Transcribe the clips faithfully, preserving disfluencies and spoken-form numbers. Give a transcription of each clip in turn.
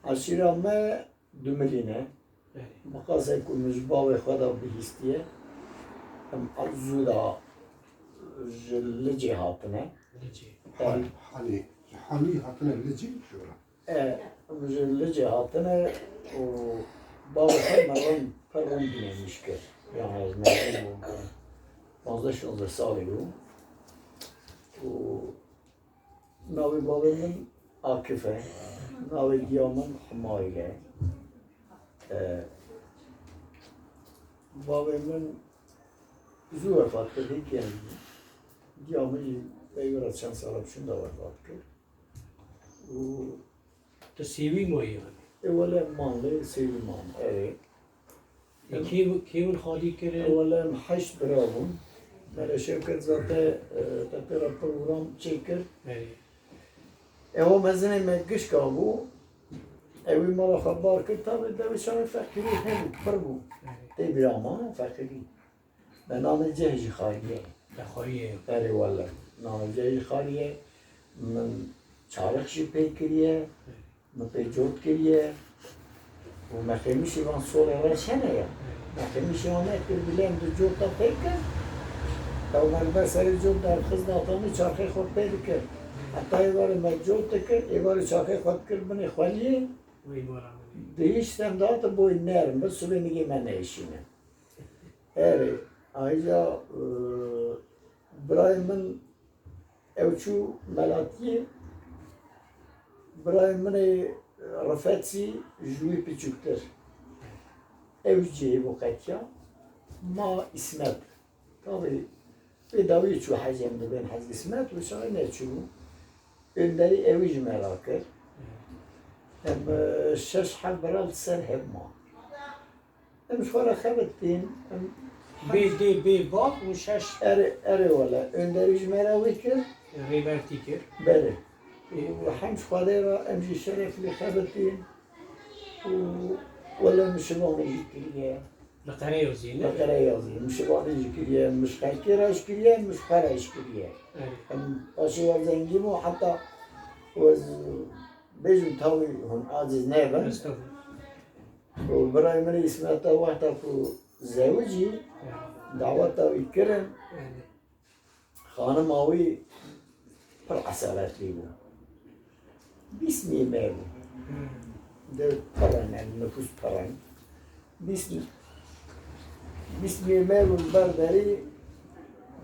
Eşîra me Dumilî ne. Belê. Bi qasê ku min ji bavê xwe de bihîstiye, em zû da ji Licê hatine. Licê. Hal-, Halî. Halî hatine Licê jora. E, em ji Licê hatine û bavê xwe me rind, pir rind binêmîş kir. Yani ez mezin bûm, panzdeh şonzdeh salî bûm. Û navê bavê min Akif e. Navê diya min Humayl e. E, bavê min zû wefat kir, hîn genc bû. Diya min jî pey wira çend sala bi şûnda wefat kir. Û Tu sêwî mayî yanî? E, wele man lê sêwî man, erê. Ê, kê, kê win xalî kirin? E, wele em heşt bira bûn. Me re şev kir zate, e, te pê re program çêkir. Erê. Ewa mezinê me gişka bû. Ewî mala xwe bar kir, tabi devê çaxê feqîrî hebû, pir bû. Erê. Tê bîra ma feqîrî. Me namê cihê jî xariye. Te xwariye. Erê wele. Namê cihê jî xariye. Min çarix jî pê kiriye. Min pê cot kiriye. Û me qêmişî van solê reş hene ya. Me qêmişî van nekir, bilê em di cota pê kir. Ew me li ber serê cot derxist, datanî çarxê xwe pê dikir. Heta êvarê me cot dikir, êvarê çarxê xwe dikir binê xweliyê. Wê mala min. Dihişt em dihate boy nerm bi, sibê nigê me nehişîne. Erê, ayrıca, e, birayê min ew çû Melatiyê, birayê min ê Rifet jî ji wî piçûktir. Ew jî cihê bo qetiya. Ma Îsmet. Tabi, pê dawî çû hecê em dibên hez Îsmet, wisa neçû. Önderî ewî ji me ra kir. Em, e, şeş heb bira li ser hev ma. Em ji xwe re xebitîn. Em Bê dê, bê bav û şeş. Erê, erê wele. Önderî ji me re wê kir. Rêbertî kir. Belê. Û hem ji Xwedê re em jî şereflî xebitîn. Û wele mişivanê jî kiriye. Li Qereyozî, ne? Li Qereyozî. Mişivanê jî kiriye, min ji xelkê re jî kiriye, min ji xwe re jî kiriye. Evet. Em paşê we zengî bû, heta ez bêjim tawî hûn aciz nebin. Estağfurullah. Û birayê min Îsmet de wexta ku zewicî, daweta wî kirin. Xanima wî pir eseletlî bû. Bîst mî me bû. Dev pir in, em nifûs pir in. Bîst, bîst mî me bû, li ber derî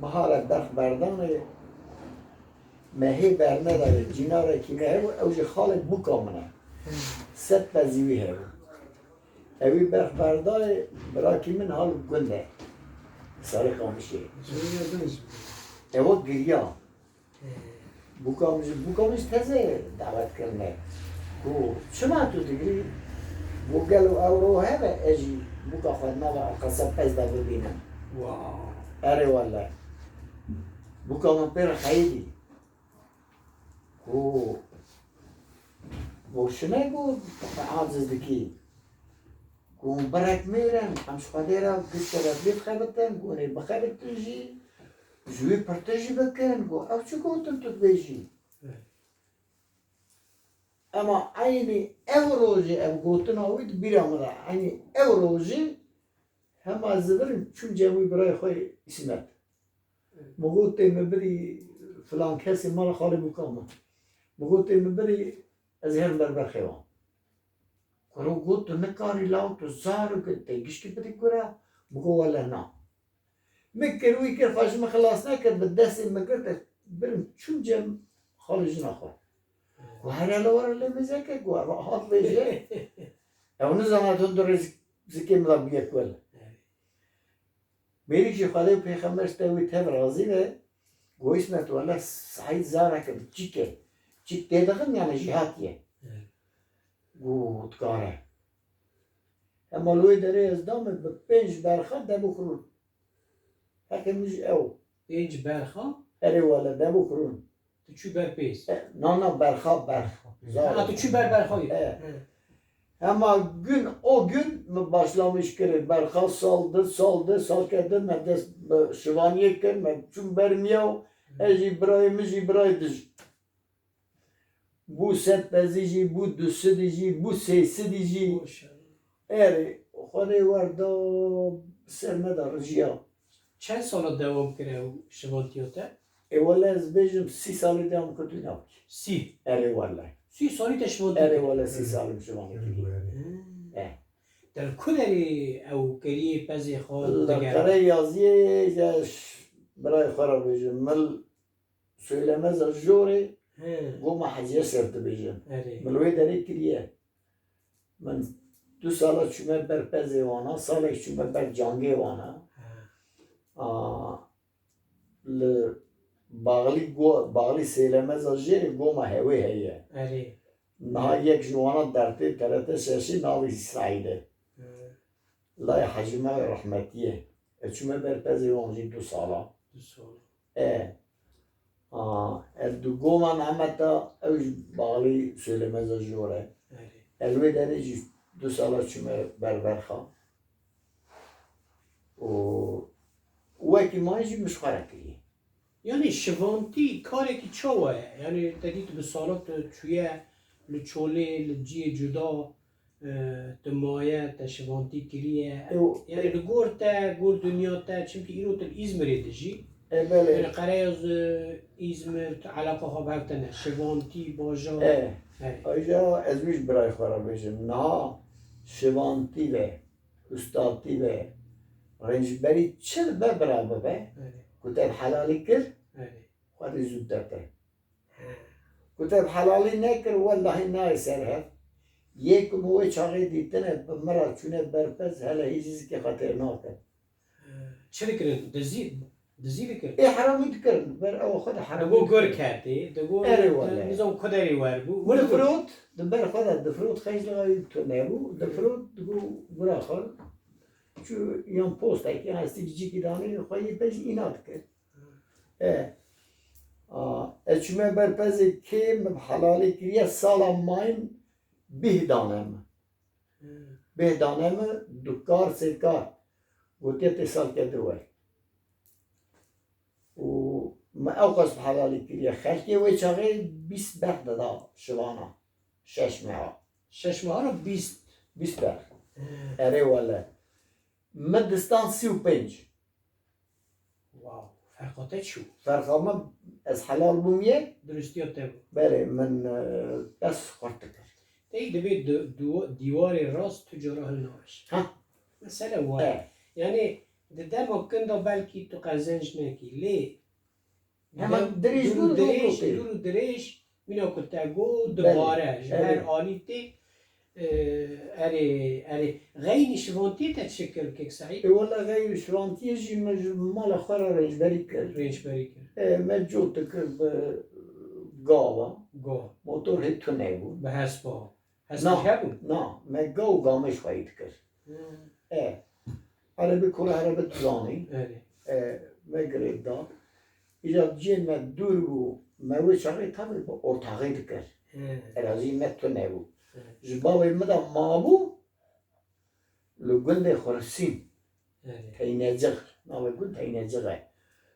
bihare berx berdanê, me hê bernedayê, cînarekî me hebû, ew jî xalê bûka min e. Sed pezî wî hebû. Ewî berx berdayê, birakî min hal gund e. Sarê Qamişê. Ewa giriya. Bûka min jî, bûka min jî teze dawet kirine. Ku çima tu digirî? Ku gelo ew ro hebe, ez jî bûka xwe nava qeseb pez de bibînim. Wow. Erê wele. Bûka min pê re xeyidî. Ku, ku şine ku aciz dikî. Ku birek mêr in, em ji Xwedê re giş şereflî dixebitin, ku hûn ê bixebitin jî, ji wî pirtir jî bikin, ku ew çi gotin tu dibêjî? Evet. Ema eynî ew rojê ev gotina wî di bîra min de, eynî ew rojê hema zivirim çûm cem wî birayê xwe Îsmet. Min got, tê min birî filan kesê mala xalê bûka min. Min got, tê min birî ez herim ber berxê wan. Kuro got, tu nikarî law, tu zarok î, tê giştî bidî kura? Min got, wele na. Min kir, wî kir, xwe ji min xilas nekir, bi destê min girt, ez birim çûm cem xalê jina xwe. Got, here li were lê mêzeke, got, ev hat vêje. Ew nizane tu di rêz-, zikê min de bûye kul. Mêrik jî Xwedê û Pêxember ji te wî tev razî be, got, Îsmet, wele Seîd zareke biçîk e. Çîk tê dixin, yani jî hatiye. Evet. Got, dikare. Ema li wê derê ez dame bi pênc berxa Debûxirûn. Heqê min jî ew. Pênc berxa? Erê wele, Debûxirûn. Tu çû ber pêz? E, na, na, berxa, berx. Zar. Ha, tu çû ber berxayê. E. He. Hema gün, o gün min başlamış kiri. Berxa sal di, sal di, sal kedi, me dest bi şivaniyê kir, me çûn ber miyaw, ez jî birayê min jî birayê dij. Bû sed pezî jî, bû du sidî jî, bû sê sidî jî. Maşallah. Erê, Xwedê wer da ser me de rijiya. Çend sala dewam kir ew şivantiya te? Ê wele ez bêjim sî salî dewam kir tu nabikî. Sî? Erê wele. Sî salî te şivantî kir? Erê wele sî salî şivantî kir. Hmm. Eh. Te li ku derê ew keriyê pezê xwe digere? Li Qere Yaziyê, ez birayê xwe re bêjim. Min Söylemeza Jorê, he, Goma Heciye ser dibêjin. Erê. Min li wê derê kiriye. Min du sala çûme ber pezê wana, salek çûme ber cangê wana. He. A, li Baxlî Go-, Baxlî Sêlemeza Jêrê Goma Hewê heye. Erê. Niha yek ji wana dertê T R T şeşî navê Îsraîl e. He. Laya Hecî Mehê rehmetî ye. Ez çûme ber pezê wan jî du sala. Du sala. E. A, ez di Goma Mehmeta, ew jî Baxlî Söylemeza Jor e. Erê. Ez wê derê jî du sala çûme ber Berxa. Û wekî mayî jî min ji xwe re kiriye. Yanî şivantî karekî çawa ye? Yanî te dît bi sala tu çûye li çolê, li ciyê cuda, e, tu maye, te şivantî kiriye. Ew, yanî e, li gor te, gor dinya te, çimkî îro tu li Îzmirê dijî. E, belê. Yanî Qereyaz, e, Îzmir, tu eleqa xwe bi hev tene. Şivantî, bajar. E, e. Ayrıca ez wî ji birayê xwe re bêjim. Niha şivantî ve, ustatî ve, rêncberî çi be bira bibe, evet, ku te bi helalî kir, evet, Xwedê zû dete. He. Ku te bi helalî nekir, wellahî nayê ser hev. Yê ku min wê çaxê dîtine, bi min re çûne ber pez, hele hîç zikê xwe têr nake. He. Çi dikirin? Dizî, dizî dikirin? Ê heramî dikirin. Ber ew xwe de heramî dikirin. Digo gur ketê, digo. Erê wele. Nizam ku derê wer bû. Difirot, di ber xwe de difirot, xeyzla wî tune bû. Difirot, digo gura xwe. Çû yan postekî, yan hestî cîkî danê, xwe yê pej îna dikir. E, a, ez çûme ber pezê kê min bi helalî kiriye, sala mayîn bîh dane min. Hmm. Bîh dane min, du kar, sê kar. Gotiye tê salke di wer. Û min ewqas bi helalî kiriye. Xelkê wê çaxê bîst berx dida şivana. Şeş meha. Şeş meha re bîst? Bîst berx. Hmm. Erê wele. Min distan sî û pênc. Wow, ferqa te çi bû? Ferqa min, ez helal bûm yê. Duristiya te bû. Belê, min, e, bes xurt dikir. Tey divê di-, du-, dîwarê rast tu cara hilnaweş. Ha. Mesele wa ye. E. Yanî di dema kin de belkî tu qezenc nekî, lê Hema dem-, dirêj dûr û dûr dirêj, dûr û dirêj, mîna ku te got, belê, dibare, ji her alî tê, e, erê, erê. Xeynî şivantiyê te çi kir, Kek Seîd? E, wele xeynî şivantiyê jî min ji mala xwe re rêncberî kir. Rêncberî kir. E, me cot dikir bi gava. Gav. Motor hê tune bû. Bi hespa. Hespî hebû? Na, me gav û gamêj xweyî dikir. Hmm. E, erebî kura erebî dizanî. Erê. E, me girêv da. Îca cihê me dûr bû, me wê çaxê tevî bi ortaxê dikir. Hmm. Erazî me tune bû. Hmm. Ji bavê min de mabû, li gundê Xursîn. Erê. Teyneciq, navê gund Teyneciq e.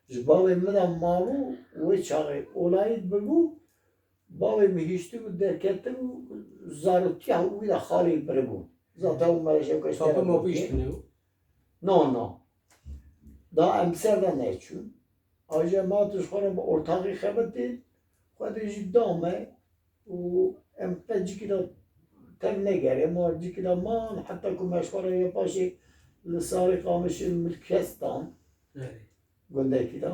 Ji bavê min de mabû, wê çaxê olayî bibû, bavê min hiştibû, derketibû, zarotiya wî de xalê biribû. Zaten û Mereşevka Tape ma bîştine û? No, no. Da em ser de neçûn. Aje ma tu ji xwe re bi ortaxî xebitî, Xwedê jî da me û em qet cikî de tev negerê, ma cikî de man, heta ku me ji xwe re yê paşê li Sarê Qamişê milkiyet dan, Evet. gundekî de.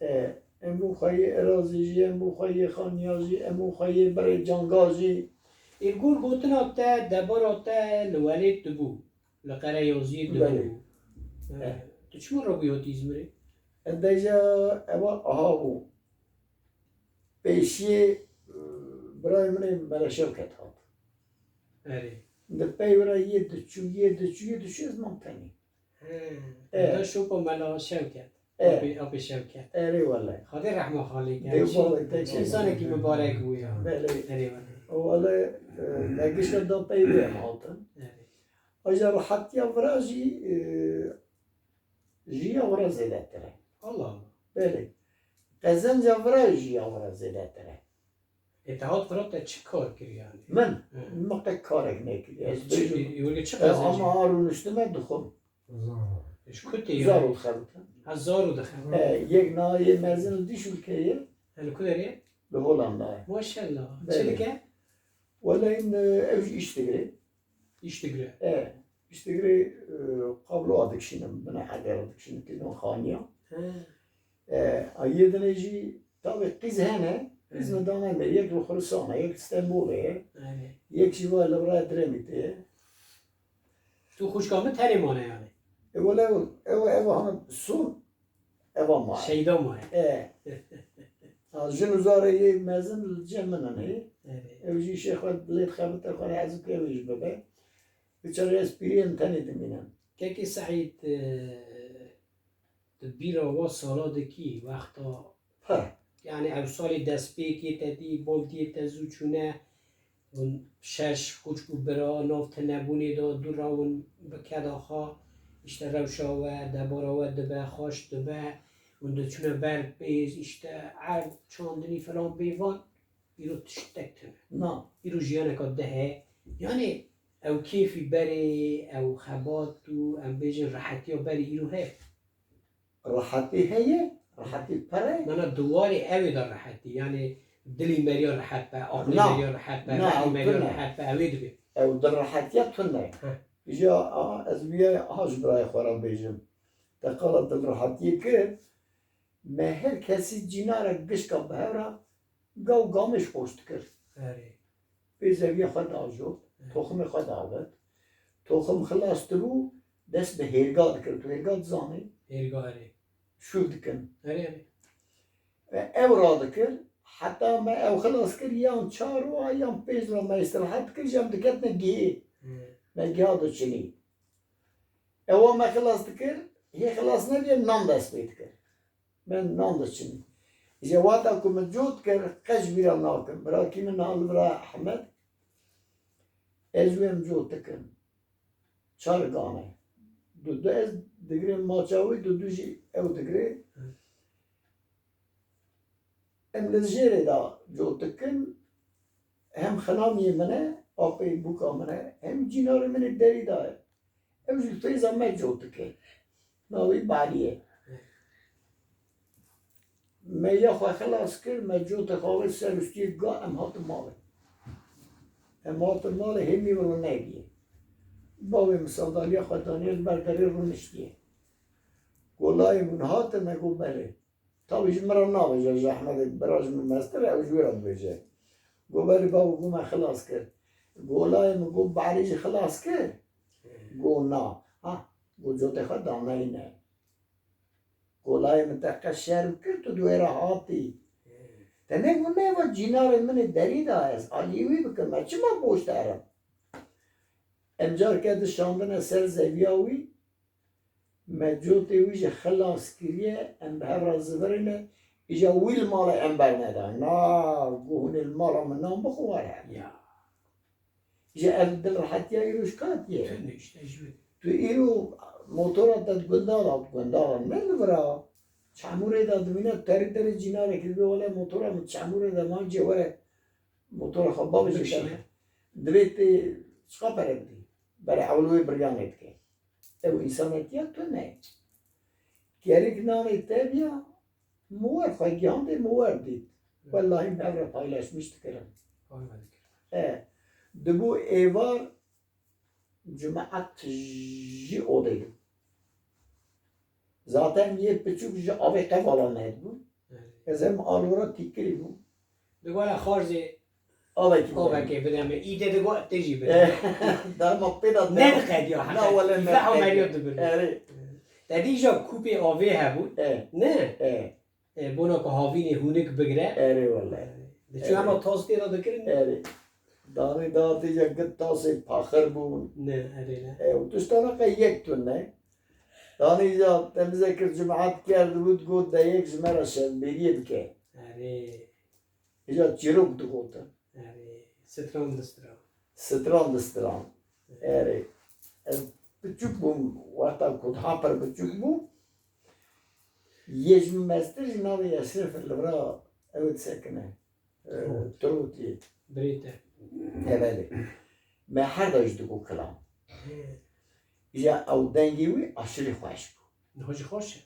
E, em bû xweyê Erazî jî, em bû xweyê Xaniya jî, em bû xweyê berê Canga jî. Ê gor gotina te, debara te li welêt dibû. Li Qereyoziyê dibû. Belê. Eh, eh. Tu çima rabûyî hatî Îzmirê? Ez dêje eva aha bû. Pêşiyê, eh, birayê min ê Mele Şevket hat. Erê. Di pey wira yê diçû, yê diçû, yê diçû ez mam tenê. He. Eh. Eda şopa Mela Şevket. Eh. Apê, apê Şevket. Erê wele. Xwedê rehma xalê ke. Dê bavê te çê. Însanekî mibarek bû ya. Belê. Erê wele. Wele, eh, me gişta da pey wê em hatin. Erê. Aja rehetiya vira jî, e, jiya vira zêdetir e. Allah Allah. Belê. Qezenca vira jî ya vira zêdetir e. Ê, te hat firat te çi kar kir yani? Min? Hı. Min qet karek nekiriye. Ez Çi, bêjim. Yûrge çi Ew qezencî? Ama a rûniştime dixwim. Ji ku tê Zar yani? û xebitin. Ha, zar û dixebitin. E, yek nayê mezin li Dîşûlkeyê. Li ku derê? Li Holandayê. Maşallah. Belê. Çi dike? Wele in, e, ew jî îş digre. Îş digre. E, îş digre, e, kabloa dikişînim, bine hegera dikişînim, kîzon xaniya. He. E, a yê dinê jî tabi qîz hene, qîz Hı. min dane me, yek li Xurisana, yek li Stenbolê ye, Yani. Yek jî va li biraya Dremîtê ye. Tu xwişka min tenê mane yani. E, wele ew, ew, ew han son, ev ama. Şeyda maye. E. Ha, jin û zarê yê mezin li cem min in hê. Evet. Ew jî şêx xwe dilê dixebite xwe re ez û kê wî jî bibe. Biçare ez pîrê em tenê dimînin. Kekê Seîd, e, tu bîra wa sala dikî, wexta He. Yani ew salê destpêkê te dî, bavdiyê te zû çûne, hûn şeş xwişk û bira nav tinebûnê de dû re hûn bi keda xwe, îşte rewşa we, debara we dibe, xweş dibe, hûn diçûne ber pêz, îşte erd, çandinî filan bêvan, îro tiştek tune. Na. Îro jiyaneka di heye. Yani ew kêfî berê, ew xebat û em bêjin rehetiya berê îro heye. Rehetî heye, rehetî pir e. Mana di warê ew ê de rehetî, yani dilî me ya rehet be, aqlê Na. me ya rehet be, Na, rehetî ew me ya tune. Rehet be, ew ê dibê. Ew dilrehetîya tune. Heh. Îja a, ez vîya a ji birayê xwe re bêjim. Te qala dilrehetiyê kir, me her kesî cînara gişka bi hev re gaw gamêş poş dikir. Erê. Pêzeviya xwe diajot, Evet. toximê xwe diavêt. Toxim xilas dibû, dest bi hêrga dikir. Tu hêrga dizanî? Hêrga erê. Şûr dikin. Erê, erê. Ve ew radikir, heta me ew xilas kir, yan çar roja, yan pênc roja me îstirahet dikir, ji em diketine gihê. Hı. Me giha diçinî. Ewa me xilas dikir, hê xilas nebîye, nan dest pê dikir. Me nan diçinî. Îje wexta ku min cot kir, qet ji bîra nakim. Birakî min niha li vira Ehmed, ez wê em cot dikim. Çar gane. Du du ez digirim maça wî, du du jî ew digire. Em li jêrê de cot dikin, hem xinamiyê min e, apê bûka min e, hem cînarê min ê derî de ye. Ew jî fêza me cot dike. Navê Barî ye. Me ya xwe xilas kir, me cotê xwe avêt ser û stûyê ga, em hatin malê. Em hatin malê, hêmî wilo nebîye. Bavê min sandaliya xwe daniye li ber derê rûniştiye. Go layê min hatin, me go belê. Tabî ji min re nabêje, ji Ehmedê bira ji min mestir e, ew ji wê re dibêje. Go belê bavo, go me xilas kir. Go layê min go Barî jî xilas kir. Go na. Ha, go cotê xwe daneyne. Go layê min te qet şerm kir, tu di wê re hatî. Te negot me va cînarê min ê derî de ez alî wî bikim, me çima boş derim? Em careke di şandine ser zeviya wî, me cotê wî jî xilas kiriye, em bi hev re zivirîne, îja wî li malê em bernedayne. Na, go hûn ê li mala min nan bixwe were. Ya. Ji ev dilrehetiya îro ji ka hatiye? Tune işte ji wê. Tu îro motora te di gunda de, gunda de ne li vira. Çemûrê de dimîne terî terî cînarek dibe, wele motora min çemûrê de man cê were motora xwe bavêje. Bikişîne. Divê tê çiqa pere bidî. Berê ewil wê biryanê dike. Ew însanetiya tune. Kerik nanê te biya, Miwer xwe gihandê miwer dît. Wellahî bi hev re paylaşmiş dikirin. E, dibû êvar cumaet jî odê dibû. Zaten yê piçûk ji avê qevala nedibû. Ez hem alora tîkirî bûm. Di wela xarzê Avekî avekê bide min. Îdê di got te jî bide. Dema pê de Ne diqediya heta. Na wele Îfe Amerîya dibir. Erê. Te dî ja kûpê avê hebû. E. Ne. E. E, bona ku havînê hûnik bigire. Erê wele. Diçû hema tas tê de dikirin. Erê. Danî da tê ya git tasê paxir bûn. Ne, erê ne. E, û tiştana qey yek tune. Danî ya temizekir cumaet kerdibû, got de yek ji me re şevbêriyê bike. Erê. Îja çîrok digotin. Erê. Stran distira. Stran distran. Erê. Ez piçûk bûm, wexta ku daha pir piçûk bûm. Yê ji min mestir jî navê Eşref li vira ew disekine. e, Turutî. Birê te. Evelê. Me her da jî digo kilam. He. Îja ew dengê wî aşirî xweş bû. Niha jî xweş e.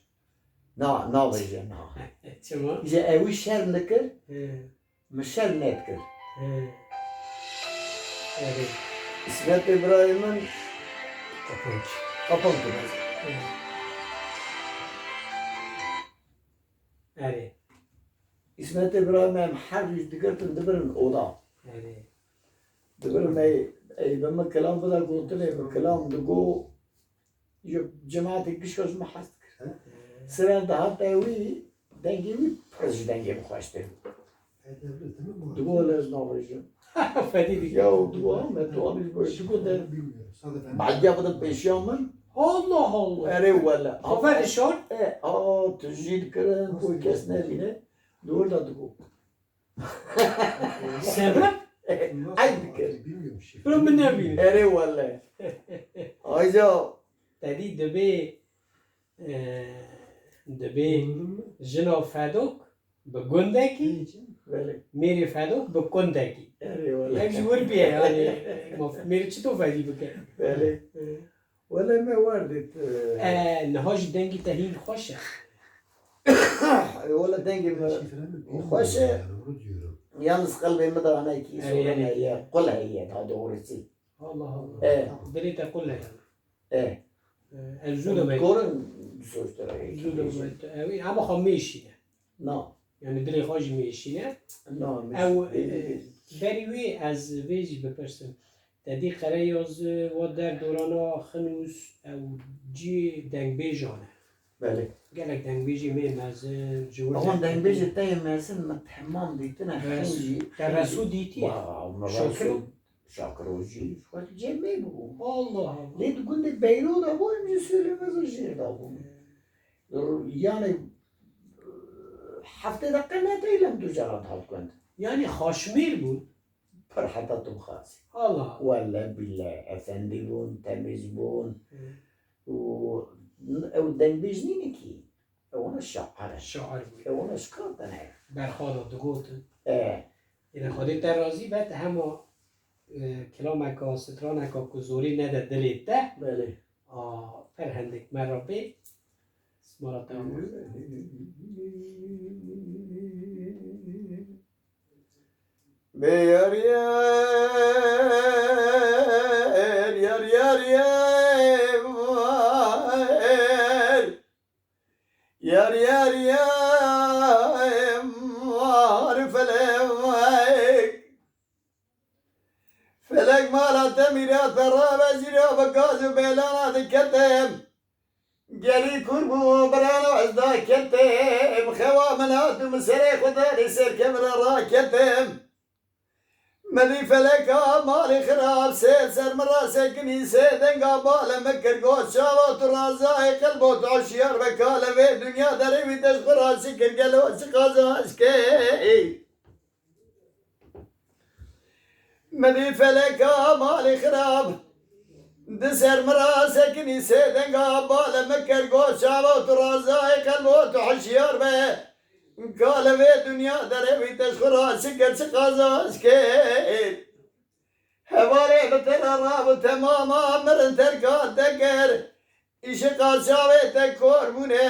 Na, navêje na. Çima? Îja ewî şerm dikir. He. Min şerm nedikir. He. Erê. Îsmet Îbrahîm min Kapanç. Kapanç dibêje. He. Erê. Îsmet Îbrahîm em her roj digirtin dibirin oda. Erê. Dibirin ey, ey bi min kilam bida gotinê, min kilam digo, Ji cemaetê gişka ji min hez dikir. Sira dihat ewî, dengê wî pir ji dengê min xweştir bû. Digo lez navêjim. Fedî dike. Ya digo Ahmet, tu anî ji bo, digo de. Belge bide pêşiya min. Allah Allah. Erê wele. Xwe vedişar. E, a, tu jî dikirin, ku kes nebîne. Dor da digo. Sebep? Ey dikir. Bro, min nebîne. Erê wele. Ayca. Te dî dibê, e, dibê jina fedok bi gundekî, Belê. mêrê fedok bi kundekî. Erê wele. Ev jî wir bîye, yanî, ma mêrê çito fedî bike? Belê. E. Wele me wer dît, e, E, niha jî dengê te hîn xweş e. E, wele dengê me xweş e. Yalnız qelbê min de anayekî Erê, sorun erê. heye, qul heye, daha doğrusu. Allah Allah. E. Dilê te qul e yani. E. E, ez zû de me. Korin sonuçta. Zû de me. Ew, ama xwe mêşîne. Na. Yani dilê xwe jî mêşîne. Na, Ew, mêş-, e, mêş-, berî wê ez vê jî bipirsim. Te dî Qereyoz, e, wa derdorana Xinûs, ew cî dengbêjan e. Belê. Gelek dengbêjê me mezin, ji wir Awan de dengbêjê te yê mezin min temam dîtine, Res-, Xinûs jî, te Xinûs Reso jî. dîtî? Wa, me Şakir? Reso, Şakiro jî, xwet cem me bû. Allah Allah. Lê di gundê Beyro de bû, em jî Sêlê Mezin jêr de bû. Yani, heftê deqe ne teylem tu jara dihat gund. Yani xaşmêr bûn? Pir heta tu bixwazî. Allah. Wele bîle efendî bûn, temîz bûn. Hı. Û ew dengbêj nîne kî. Ewana şair e. Şair bû. Ewana şikandine. Berxwada digotin. E. Yine Xwedê te razî be, te hema, e, kilameka, straneka ku zorî nede dilê te. Belê. A, ferhendek me re bê. Sima re te Felek mala te mîra te rabe jîra bi gaz û bêlana diketim. Gelî kûr bû, birano ez daketim. Xewa min hat û min serê xwe darê ser kevira raketim. Min dî feleka malê xirab, sê ser min rasekinî, sê denga bale min kir, got, çawa tu razayê qelbo tu hişyar be, kale vê dinya derê wî te ji xwe razî kir, gelo çi qazanc key? Min dî feleka malê xirab, di ser min rasekinî, sê denga bale min kir, got, çawa tu razayê qelbo tu hişyar be, kale vê dinya derê wî te ji xwe razî kir, çi qazanc key? Hevalê bi te re rabû temama mirin terka te kir. Îşiqa çavê te kor bûne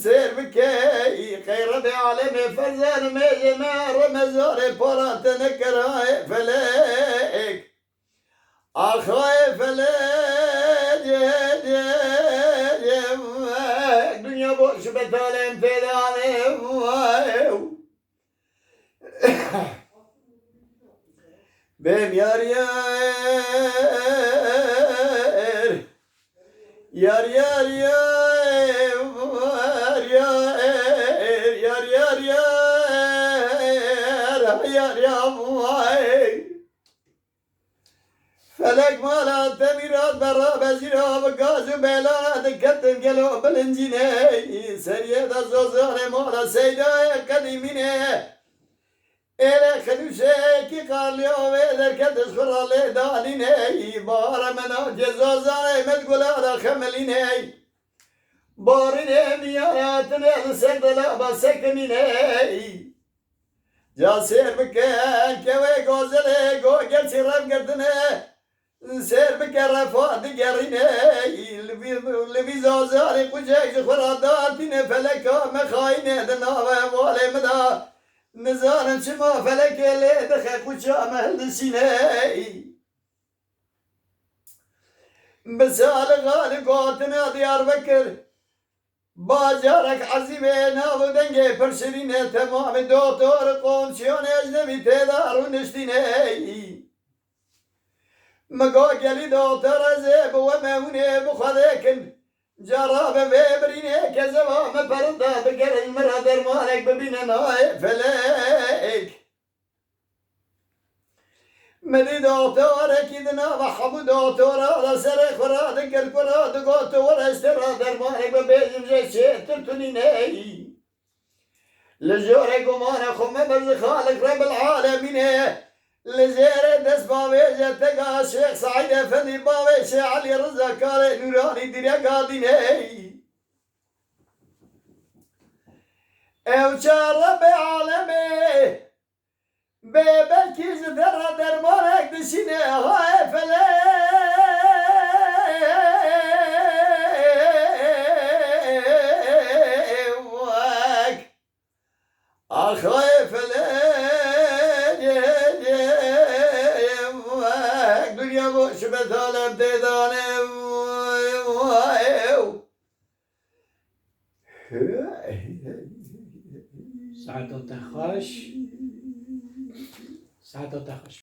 sêr bikey. Qey Rebê alemê ferzan mêjê me Remezanê para te nekir, ay felek. Axayê felek, dinya boş betalên pêdanê. Bêm yar yar, yar yar yar, yar yar yar, yar yar yar. Felek mala te mîrat be, rabe jîra bi gaz û bela diketin, gelo bilincînê, seriyê de zozanê mala Seydayê qedîmînê. Êlê xinûşekî qarliya wê derket, ji xwe re lê danînê, bahara min hatiye zozanê, min gula re xemilînê. Barînê miyara tine li ser delaba sekinînê. Ya sêr bike, kewê gozelê go gerçî rev girtine. Sêr bike refa digerîne. Li vî, li vî zazarê qucek ji xwe re datîne, feleka me xayîne di nava hevalê min de. Nizanim çima felekê lê dixe, quça me hildişîne. Bi salixa li gotina Diyarbekir, bajarek ezîbê nav û dengê pir şirîn e, temamê doktor, komşiyan, ecnebî tê de rûniştîne. Min got, gelî doktor, ez ê bi we me hûn ê bi Xwedê kin. Cara bi vê birînê kezeba min perinda bigerin, min re dermanek bibînin, ay felek. Min dî doktorekî di nava hemû doktora de serê xwe radikir, ku radigot, tu were ji te re dermanek bibêjim, jê çêtir tu nîne. Li jorê gumana xwe mebir ji Xaliq Rebil Alemînê. Li jêrê dest bavêje tega Şêx Seîd Efendî, bavê Şêx Elî Riza Karê Nûranî direka dînê. Ew çar Rebê Alemê bê belkî ji te re dermanek dişîne, haye felek. Ax, haye felek. Dunya boş be talem têdane. Saeta te xweş. Saeta te xweş.